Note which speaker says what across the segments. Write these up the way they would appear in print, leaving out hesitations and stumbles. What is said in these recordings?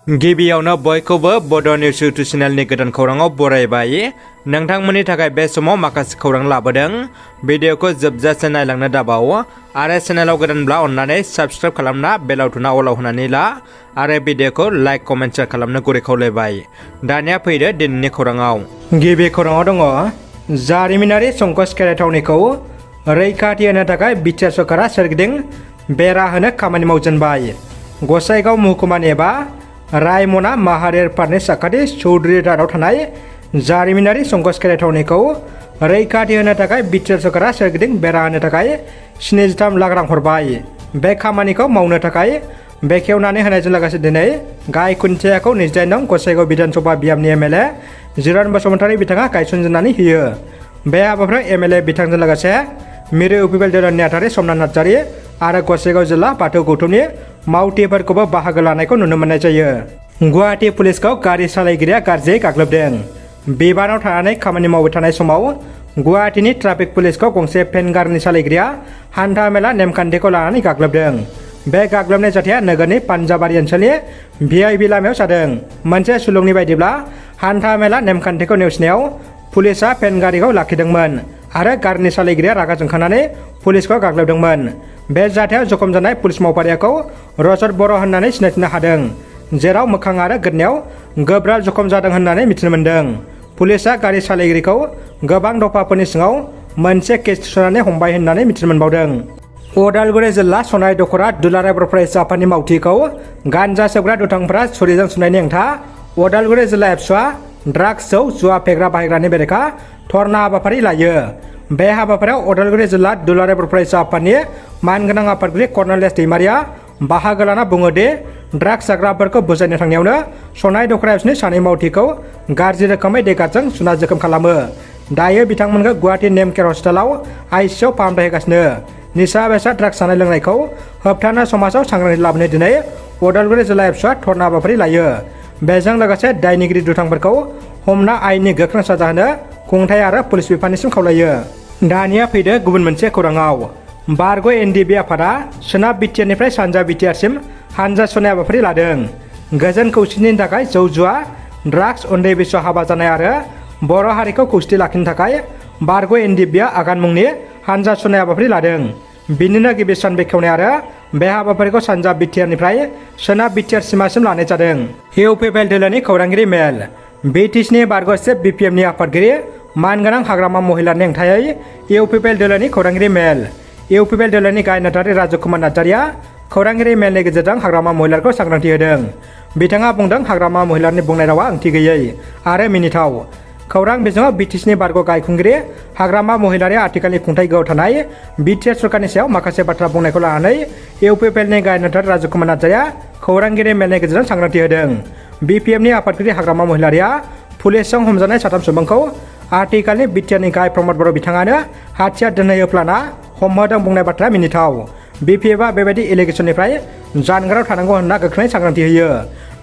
Speaker 1: गिबियावनो बयखौबो बड' निउस इउटुब चेनेलनि गोदान खौराङाव बरायबाय। नोंथांमोननि थाखाय बे समाव माखासे खौरां लाबोदों। भिडिअखौ जोबजासे नायलांनो दाबाव आरो चेनेलाव गोदानब्ला अन्नानै साबस्क्राइब खालामना बेल आइकनआ अलाव होनानै ला आरो भिडिअखौ लाइक कमेन्ट शेयार खालामनो गुरै खावलायबाय। दानिया फैदो दिनैनि खौराङाव। गिबि खौराङाव दङ जारिमिनारि संकस खेराइ थावनिखौ रैखाथि होनो थाखाय बिटिआर सरकारा सोरगिदिं बेरा होनो खामानि मावजेनबाय। गसाइगाव महकुमानि एबा रायमना माहारियारि पार्कनि साखाथि चौधुरी दाराव थानाय जारिमिनारि संकस खेराइ थावनिखौ रैखाथि होनो थाखाय बिटिआर सरकारा सोरगिदिं बेरा होनो थाखाय 73 लाख रां हरबाय। बे खामानिखौ मावनो थाखाय बेखेवनानै होनायजों लोगोसे दिनै गाय खुन्थियाखौ 28 नं गसाइगाव बिधानसभा बियाबनि एमएलए जिरन बसुमतारी बिथाङा गायसनजेननानै होयो। बे हाबाफारियाव एमएलए बिथांजों लोगोसे मिरु इउपिपिएल दोलोनि नेहाथारि समनाथ नार्जारी आरो गसाइगाव जिल्ला बाथौ गौथुमनि मावथिफोरखौबो बाहागो लानायखौ नुनो मोननाय जायो। गुवाहाटी पुलिसखौ गारि सालायगिरिया गाज्रियै गाग्लोबदों। बिबानाव थानानै खामानि मावबाय थानाय समाव गुवाहाटीनि ट्राफिक पुलिसखौ गंसे भेन गारिनि सालायगिरिया हान्था मेला नेमखान्थिखौ लानानै गाग्लोबदों। बे गाग्लोबनाय जाथाया नोगोरनि पान्जाबारि ओनसोलनि भिआइपि लामायाव जादों। मोनसे सुलुंनि बायदिब्ला हान्था मेला नेमखान्थिखौ नेवसिनायाव पुलिसआ भेन गारिखौ लाखिदोंमोन आरो गारिनि सालायगिरिया रागा जोंखांनानै पुलिसखौ गाग्लोबदोंमोन। बे जाथायाव जखम जानाय पुलिस मावफारियाखौ रजत बर' होननानै सिनायथिनो हादों, जेराव मोखां आरो गोदनायाव गोब्राब जखम जादों होननानै मिथिनो मोन्दों। पुलिसआ गारि सालायगिरिखौ गोबां दफाफोरनि सिङाव मोनसे केस थिसननानै हमबाय होननानै मिथिनो मोनबावदों। उदालगुरि जिल्ला सनाय दख'रा दुलाराय बर' फरायसा आफादनि मावथिखौ गान्जा सोबग्रा दुथांफोरा छुरिजों सुनायनि हेंथा उदालगुरि जिल्ला एबसुआ ड्राग्स जौ जुवा फेग्रा बाहायग्रानि बेरेखा धरना हाबाफारि लायो। बे हाबाफारियाव उदालगुरि जिल्ला दुलाराय बर' फरायसा आफादनि मानगोनां आफादगिरि कर्नेल एस दैमारिया बाहागो लाना बुङो दि ड्राग्स जाग्राफोरखौ बुजायनो थांनायावनो सनाय दख'रा एबसुनि सानै मावथिखौ गाज्रि रोखोमै दैगाजों सुना जोखोम खालामो। दायो बिथांमोनखौ गुवाहाटी नेम केयार हस्पिटालाव आइसिइउआव फाहामथाय होगासिनो। निसा बेसाद ड्राग्स जानाय लोंनायखौ होबथानो समाजाव सांग्रांथि लाबोनो दिनै उदालगुरि जिल्ला एबसुआ धरना हाबाफारि लायो। बेजों लोगोसे दायनिगिरि दुथांफोरखौ हमना आयेननि गोख्रों साजा होनो खुंथाय आरो पुलिस बिफाननिसिम खावलायो। दानिया फैदो गुबुन मोनसे खौराङाव। बारग' एनडिएफबि आफादा सोनाब बिटिआरनिफ्राय सानजा बिटिआरसिम हानजा सुनाय हाबाफारि लादों। गोजोन खौसेथिनि थाखाय जौ जुवा ड्राग्स उन्दै बैसोआव हाबा जानाय आरो बर' हारिखौ खौसेथि लाखिनो थाखाय बारग' एनडिएफबिआ आगान मुंनि हानजा सुनाय हाबाफारि लादों। बिनिनो गिबि सान बेखेवनाय आरो बे हाबाफारिखौ सानजा बिटिआरनिफ्राय सोनाब बिटिआर सिमासिम लानाय जादों। इउपिपिएल दोलोनि खौरांगिरि मेल बिटिसिनि बारग' स्टेट बिपिएमनि आफादगिरि मानगोनां हाग्रामा महिलानि हेंथायै इउपिपिएल दोलोनि खौरांगिरि मेल। इउपिपिएल दोलोनि गाहाय नेहाथारि राजु कुमार नार्जारिया खौरांगिरि मेलनि गेजेरजों हाग्रामा महिलाखौ सांग्रांथि होदों। बिथाङा बुंदों हाग्रामा महिलानि बुंनाय रावा ओंथि गैयै आरो मिनिथाव। खौरां बिजोङाव बिटिसिनि बारग' गाहाय खुंगिरि हाग्रामा महिलारिया आथिखालनि खुंथाय गोहोआव थानाय बिटिआर सरकारनि सायाव माखासे बाथ्रा बुंनायखौ लानानै इउपिपिएलनि गाहाय नेहाथारि राजु कुमार नार्जारिया खौरांगिरि मेलनि गेजेरजों सांग्रांथि होदों। बिपिएमनि आफादगिरि हाग्रामा महिलारिया पुलिसजों हमजानाय 3 सुबुंखौ आथिखालनि बिटिआरनि गाहाय प्रमद बर' बिथाङानो हाथियार दोनहोयोफ्लाना हमहोदों बुंनाय बाथ्राया मिनिथाव। बिपिएफआ बेबायदि एलिगेसननिफ्राय जानगाराव थानांगौ होनना गोख्रोङै सांग्रांथि होयो।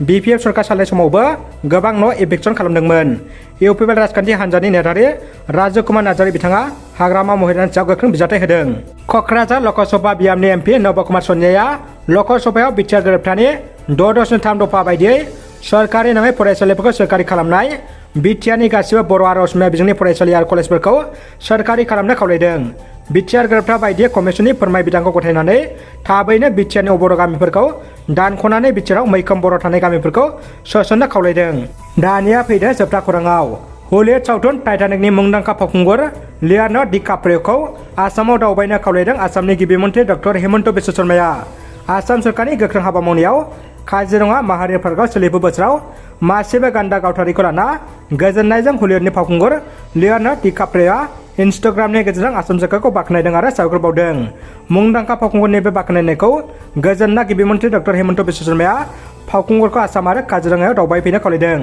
Speaker 1: बिपिएफ सरकार सालायनाय समावबो गोबां न' इभिक्सन खालामदोंमोन। इउपिपिएल राजखान्थि हान्जानि नेहाथारि राजु कुमार नार्जारि बिथाङा हाग्रामा महिलानि सायाव गोख्रों बिजाथि होदों। क'क्राझार लकसभा बियाबनि एमपि नब कुमार सन्याया लकसभायाव बिटिआर गोरोबथानि 6.3 दफा बायदियै सरकारि नङै फरायसालिफोरखौ सोरखारि खालामनाय, बिटिआरनि गासिबो बर' आरो असमिया बिजोंनि फरायसालि आरो कलेजफोरखौ सोरखारि खालामनो खावलायदों। बिटिआर गोरोबथा बायदियै कमिसननि फोरमाय बिदांखौ गथायनानै थाबैनो बिटिआरनि बर' गामिफोरखौ दानख'नानै बिटिआराव मैखोम बर' थानाय गामिफोरखौ सोसननो खावलायदों। दानिया फैदो जोबथा खौराङाव। हलिउड सावथुन टाइटानिकनि मुंदांखा फावखुंगुर लिय'नार्ड डिकाप्रिय'खौ आसामाव दावबायनो खावलायदों आसामनि गिबि मन्थ्रि डक्टर हेमन्त बिश्व शर्माया। आसाम सरकारनि गोख्रों हाबा मावनायाव काजिरङा माहारि पार्कआव सोलिफु बोसोराव मासेबो गान्दा गावथारिखौ लाना गोजोननायजों हलिउडनि फावखुंगुर लिय'नार्ड डिकाप्रिय'आ इन्स्टाग्रामनि गेजेरजों आसाम सरकारखौ बाख्नायदों आरो साबायखर बावदों। मुंदांखा फावखुंगुरनि बे बाख्नायनायखौ गोजोनना गिबि मन्थ्रि डक्टर हेमन्त बिश्व शर्माया फावखुंगुरखौ आसाम आरो काजिरङायाव दावबायफैनो खावलायदों।